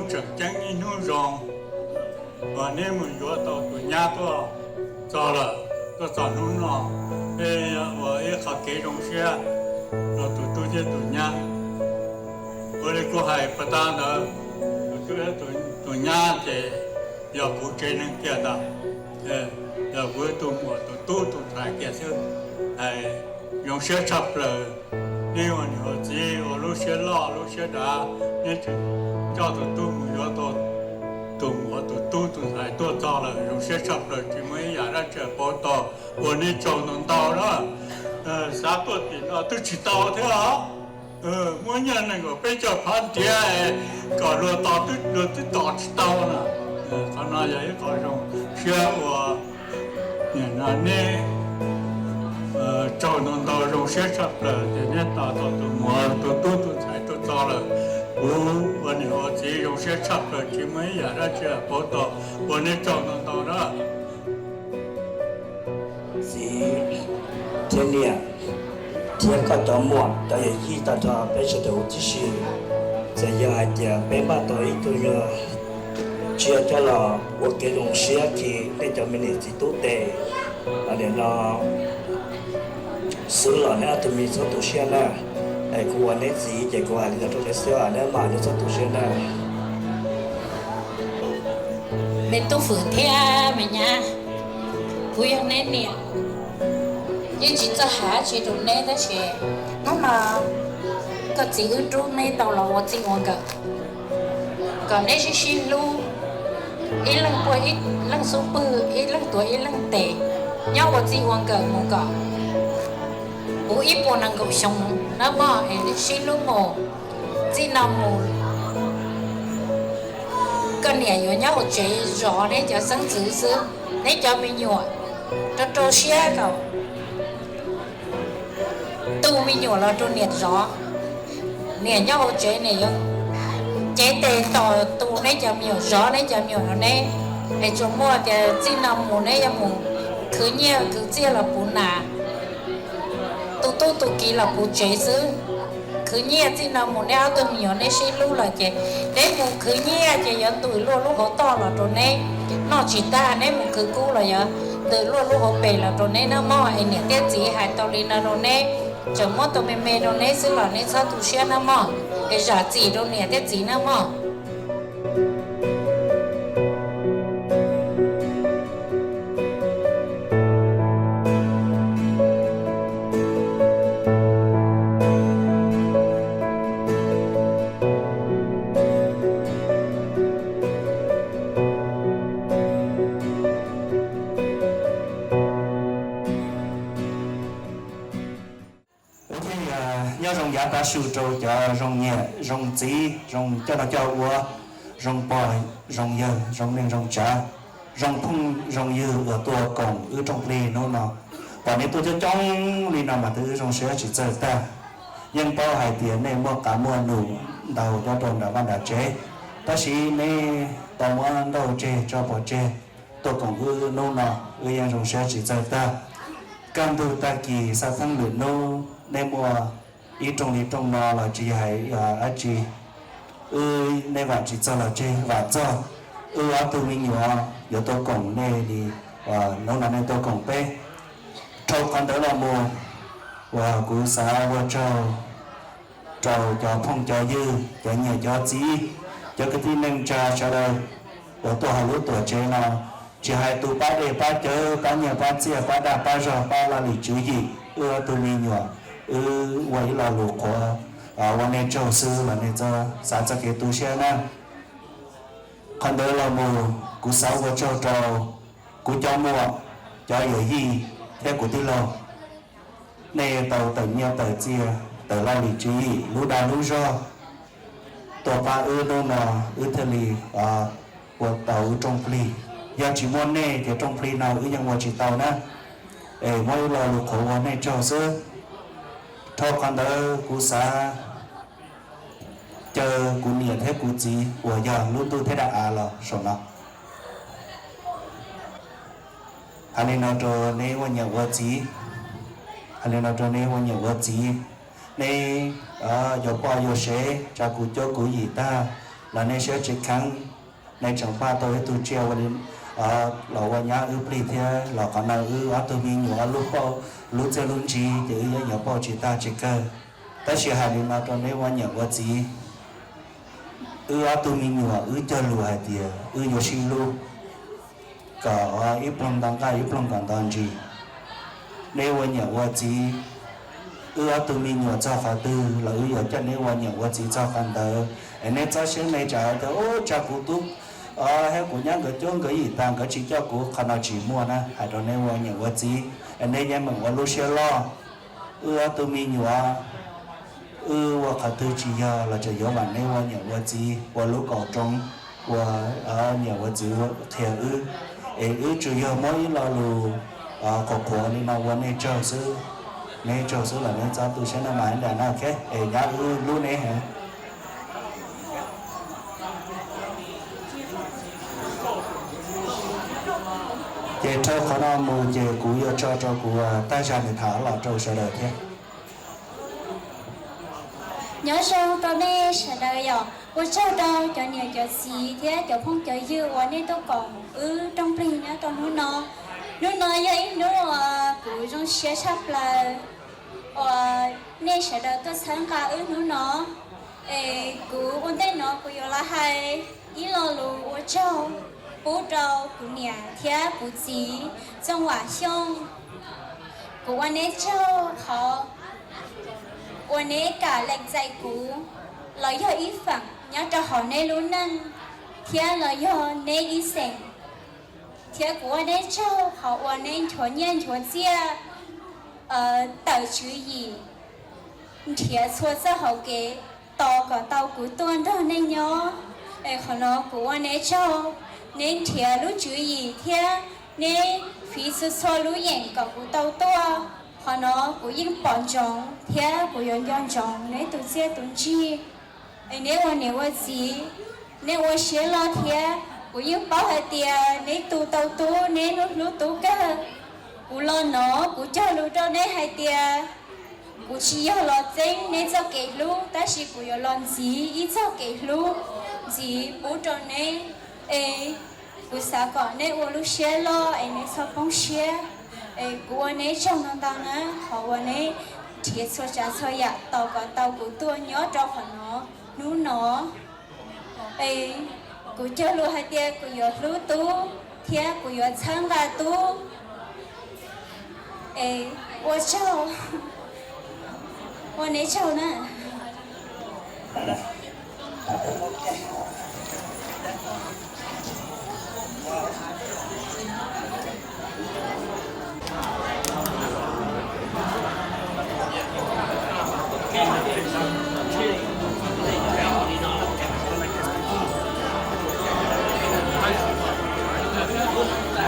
tseem ceeb ib hnub zoo uas neb mus yuav tau tus nyab tuaj txog lawm, tuaj txog hnub no, peb ua ib qho kev zoo siab rau tus tub thiab tus nyab. Ua li kuv hais puag ta ntawd, tus tub thiab tus nyab ces yog kuv tsev neeg kiag ntag. Yog kuv tus muam tus tub tus ntxhais kiag xwb. Hais zoo siab tshaj plaws, neb ua niam ua txiv ua lub siab loj lub siab dav, neb tseem coj tus tub mus yuav tau tus muam tus tub tus ntxhais tuaj txog lawm, zoo siab tshaj plaws tsis muaj ib yam dab tsi pauv tau, ua neb tsaug ntau ntau na. Xav tuaj tim no twb tsis tau thiab os. Muab nyiaj nees nkaum peb caug phav ntiav kom luag tos twb luag twb tos tsis tau na. Qhov no yog ib qho zoo siab ua neb tsaug ntau ntau, zoo siab tshaj plaws tias neb tos tau tus muam tus tub tus ntxhais tuaj txog lawm. Kuv ua niam ua txiv zoo siab tshaj plaws tsis muaj ib yam dab tsi pauv tau, ua neb tsaug ntau ntau na. Txiv thiab niam thiab koj cov muam cov yawm yij tag nrho peb sawv daws huv tib si, txawm yog hais tias peb npaj tau ib tug nyuag tsiaj coj los ua kev zoo siab khi nej cov me niam txiv tub tes, nim no xwb los neb ob tug me txhob tu siab na. Es kuv ua neb txiv ces kuv hais li no rau neb xwb, neb mam li txhob tu siab na. Me tub Fwm thiab me nyab, kuv yog neb niam, yeej tsis txawj hais dab tsi rau neb tab sis hnub no koj txiv wb rub neb tau los ua txij ua nkawm, kom neb sib sib hlub, ib leeg puag ib leeg xub pwg, ib leeg tuav ib leeg tes, nyob ua txij ua nkawm mus kom puv ib puas nees nkaum xyoo nawb mog, es sib hlub mus. Txij no mus koj niam yuav nyob hauv tsev zov neb cov xeeb ntxwv xwb, neb cov me nyuam rau rau siab kom tu me nyuam los rau niam zov. Niam nyob hauv tsev niam yuav cev tes tos tu neb cov me nyuam, zov neb cov me nyuam los neb, es tsuas muaj tias txij no mus neb yuav mus khwv nyiaj khwv txiaj los puv nas, tu tub tu kiv los puv tsev xwb. Khwv nyiaj txij no mus neb ob tug me nyuam neb sib hlub lawm ces neb mus khwv nyiaj ces yuav ntws luaj lub hauv toj los rau neb noj tsis tag, neb mus khwv kub los yuav ntws luaj lub hauv pes los rau neb nawb mog. Es niam thiab txiv hais tau li no rau neb, tseem muab tau me me rau neb xwb los neb txhob tu siab nawb mog, es zam txim rau niam thiab txiv nawb mog. Wb thiaj nyob zoo yav tav su rau cov zoo niam zoo txiv, zoo coj noj coj ua, zoo pog zoo yawg, zoo neej zoo tsav, zoo phooj zoo ywg uas tuaj koom wb rooj plig hnub no. Pom nej tuaj coob coob li no mas twb wb zoo siab tsis txawj tag. Yeej paub hais tias nej muaj qav muaj num ntau nyob rau nram vaj nram tsev, tab sis nej tau muab nrauj tseg tso pov tseg tuaj koom wb hnub no, wb yeej zoo siab tsis txawj tag. Kaj ntug tag kis xav theej lwm hnub nej muaj ib rooj li rooj no los tsis hais dab tsi, wb nej vam tsis txog los tseg, vam txog wb ob tug me nyuam yuav tuaj koom nej li hnub no nej tuaj koom peb. Dhau qhov ntawd los mus, uas kuv xav ua tsaug rau cov phooj cov ywg, cov niam cov txiv, cov kwv tij neej tsa sawv daws uas tuaj hauv lub tuam tsev no, tsis hais tus pab dej pab cawv, pab nyiaj pab txiaj, pab dag pab zog, pab laj lim tswv yim, wb ob tug me nyuam, wb ua ib lo lus qhuav ua nej tsaug xwb los nej txhob xav txoj kev tu siab na. Qhov ntawd los mus kuv xav ua tsaug rau kuv cov muam, cov yawm yij thiab kuv tij laug. Nej tau tawm nyiaj tawm txiaj, tawm laj lim tswv yim, lub dag lub zog tuaj pab wb hnub no, wb thiaj li ua tau wb rooj plig. Yog tsis muaj nej ces rooj plig no wb yeej ua tsis tau na. Es muab ib lo lus qhuav ua nej tsaug xwb. Dhau qhov ntawd kuv xav caw kuv niam thiab kuv txiv uas yog lub ntuj thiab dab av los saum no. Hais li no rau neb ua niam ua txiv, hais li no rau neb ua niam ua txiv, neb yuav poj yuav sev, tsa kuv cuab kuv yim tag, los nej siab tsis kheev, nej tseem npaj tau ib tug tsiaj ua li los ua nyab wb plig thiab los qhov no wb ob tug me nyuam lub pauj lub txiaj lub ntsig ces wb yuav nyuam pauj tsis tag tsis kawg. Tab sis hais li no rau neb ua niam ua txiv, wb ob tug me nyuam wb cog lus hais tias wb yuav sib hlub kom ib ploog nto nqaj ib ploog kom nto ntsis. Neb ua niam ua txiv, wb ob tug me nyuam txog qhov twg los wb yuav coj neb ua niam ua txiv txog qhov ntawd. Es neb txhob siab me tsam hais tias ub tsam kuv tub thiab kuv nyab nkawd cuab nkawd yim tas nkawd tsis coj kuv, qhov no tsis muaj na. Hais rau neb ua niam ua txiv es neb yeej meem ua lub siab loj. Wb ob tug me nyuam, wb ua qhov twg tsis yog los tseem yuav vam neb ua niam ua txiv ua lub kaum roos, ua niam ua txiv qhia wb. Es wb tsuas yog muab ib lo lus qhuas qhuas li no ua nej tsaug xwb. Neb tsaug xwb los neb txhob tu siab na mas nram no es nyab wb hlub neb heev. Ces dhau qhov no mus ces kuv yuav tso rau kuv tag zag nws tham los rau sawv daws thiab. Nyob zoo rau nej sawv daws yom, ua tsaug rau cov niam cov txiv thiab cov phooj cov ywg uas nej tuaj koom wb rooj plig nyob rau hnub no. Hnub no yog ib hnub uas kuv zoo siab tshaj plaws uas nej sawv daws tuaj txhawb nqa wb hnub no. Es kuv ua ntej no kuv yuav los hais ib lo lus ua tsaug pub rau kuv niam thiab kuv txiv Txooj Vam Xyooj. Kuv ua neb tsaug qhov uas neb kam lees txais kuv los yog ib feem nyob rau hauv neb lub neej thiab los yog neb ib xeem. Thiab kuv ua neb tsaug qhov uas neb nchuav nyiaj nchuav txiaj tawm tswv yim nrhiav txhua txoj hauv kev tos kom tau kuv tuaj nrog nej nyob. Es qhov no kuv ua neb tsaug, neb nrhiav lub tswv yim thiab neb fiv txhua txhua lub yeem kom kuv tau tuaj. Qhov no kuv yeej pom ntsoov thiab kuv yuav nco ntsoov neb tus txiaj tus ntsig. Es neb ua niam ua txiv, neb ua siab loj thiab kuv yeej paub hais tias neb tu tau tub neb hlub hlub tub kawg. Kuv los no kuv cog lus rau neb hais tias kuv tsis yog los txeeb neb txoj kev hlub tab sis kuv yuav los ntxiv ib txoj kev hlub, ntxiv pub rau neb. Es kuv xav kom neb ua lub siab loj es neb txhob poob siab. Es kuv ua neb tsaug ntau ntau na qhov uas neb nrhiav txhua tsav txhua yam tos kom tau kuv tuaj nyob rau qhov no hnub no. Es kuv cog lus hais tias kuv yuav hlub tub thiab kuv yuav txhawb nqa tub. Es ua tsaug, ua neb tsaug na.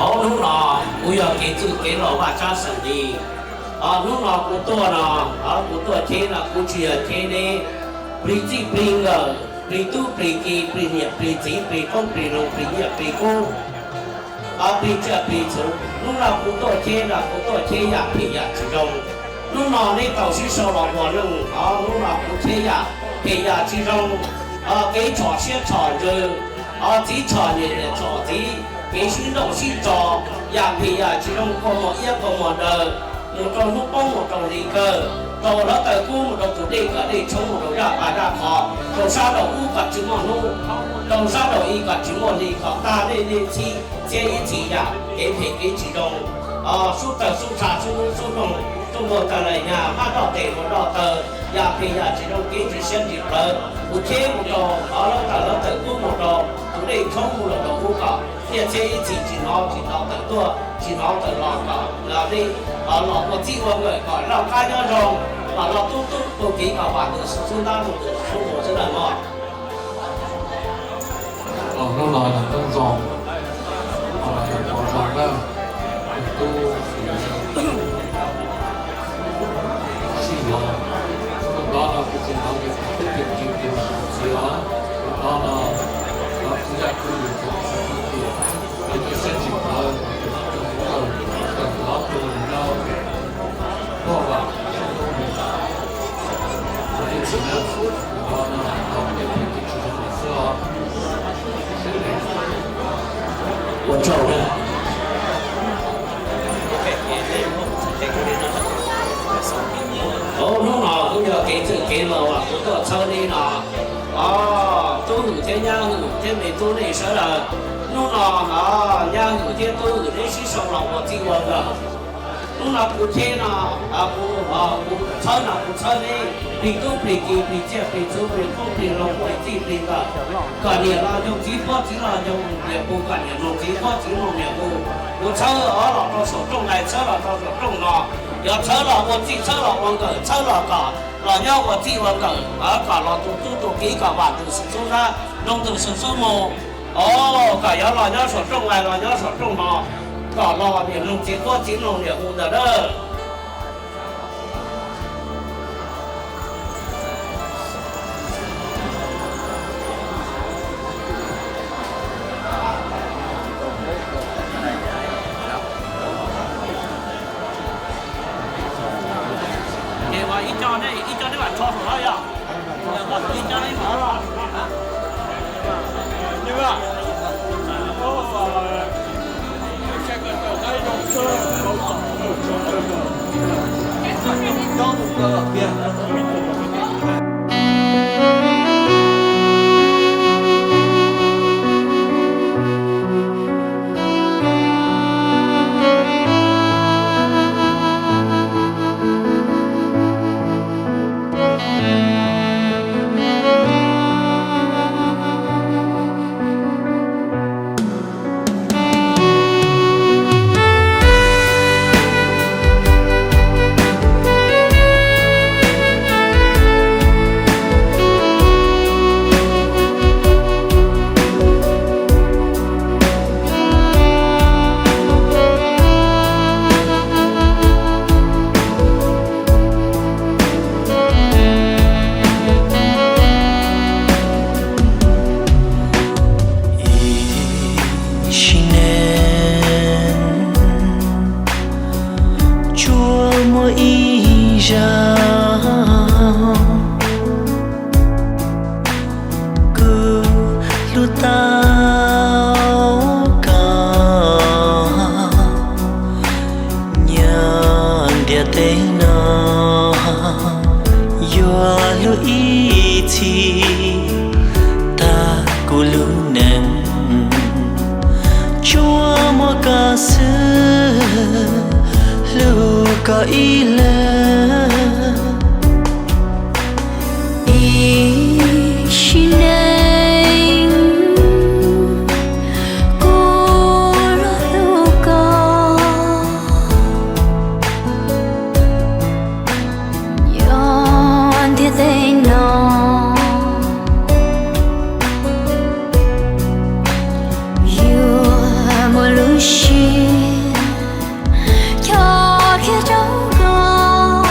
Ob hnub no kuv yog kev txwj kev laus Vaj Tsab xeem Lis. Ob hnub no kuv tuaj no, kuv tuaj cheb no kuv tsis yog cheb neb plig txij plig nkawm, plig tub plig ki, plig niam plig txiv, plig qoob plig loo, plig nyiaj plig kub, plig tsiaj plig txhu. Hnub no kuv tuaj cheb no kuv tuaj cheb yam phem yam tsis zoo. Hnub no neb tau sib sau los ua neej, ob hnub no kuv cheb yam phem yam tsis zoo, kev tshom siab tshom ntsws, txiv tshom niam niam tshom txiv, kev sib nrauj sib tso, yam phem yam tsis zoo kua muag iab kua muag daw, mus rau hnub poob mus rau hli kawg, rau hlawv taws kub mus rau tus dej kom dej tshoob mus rau zaj pas zaj qhov, rau sab nraum ub kom tsis muaj hnub, rau sab nraum i kom tsis muaj hli kom tag dej dej txhib txhiab ib txhis yam kev phem kev tsis zoo, sub tawg sub tsa sub hnub sub nroog sub npua tawg lais nyag mab doj tes mus doj taw, yam phem yam tsis zoo kev ntsis siab ntsis plawv kuv cheb mus rau hlawv taws hlawv taws kub mus rau tus dej tshoob mus los rau ub kom dej txhiab ib txhis tsis hnov tsis hnov tawm tuaj tsis hnov tawm los kom dej los ua txij ua nkawm kom loj qab nyob zoo, los los tub tub tu kiv kom vam tus xub ntab rau tus xub mus xwb na mog. Hnub no yog hnub zoo, hnub no yog hnub zoo na, tus tub sib yuav, hnub no no kuv tsis hnov li tus tub tus kiv tus txiv os, hnub no no kuv yam kuv yus tus txiv tus txiv, es tus siab tsis plawv, tus tub tus hlub tus nraug, muaj vam tus tus ib txhis na, hnub no no kuv yam kuv yus tus txiv tus txiv os. Hnub no kuj yog kev txwm kev laus uas kuv tuaj txhawb nej no. Os, Tub Hwm thiab Nyab Hwm thiab me tub nej sawv daws, hnub no os, Nyab Hwm thiab Tub Hwm neb sib sau los ua txij ua nkawm. Hnub no kuv teb no, kuv, kuv txhawb no kuv txhawb neb plig tub plig ki plig tsiaj plig txhu plig qoob plig loo plig txij plig nkawm, kom niam los yog txiv, pog txiv los yog niam hu, kom niam mloog txiv, pog txiv mloog niam hu. Kuv txhawb os los rau saum rooj nqaij, txhawb los rau saum rooj no, yog txhawb los ua txij, txhawb los ua nkawm, txhawb los kom los nyob ua txij ua nkawm, kom los tu tub tu kiv, kom vam tus xwm txub nab, mloog tus xwm txub mus. Os, kom yuav los nyob saum rooj nqaij los nyob saum rooj no, kom los niam mloog txiv, pog txiv mloog niam hu ntawd na. Ib sim neej tsuas muaj ib zaug kuv hlub tau koj. Nyob ntiaj teb no yuav hlub ib txhis tag kuv lub neej, tsuas muaj koj xwb hlub koj ib leeg. Ib sim neej kuv los hlub koj. Nyob ntiaj teb no yuav muaj lub siab coj kiag rau koj.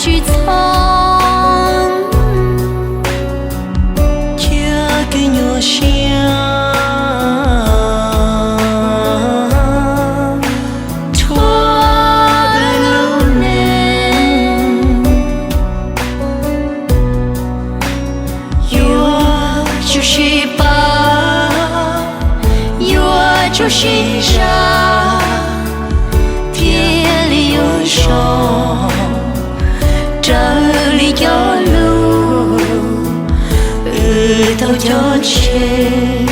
tsis txhob cia kuv nyuaj siab. Txhua lub neej yuav tsum sib pab, yuav tsum sib zam, thiaj li yuav zoo raws li cov lus wb tau cob tseg.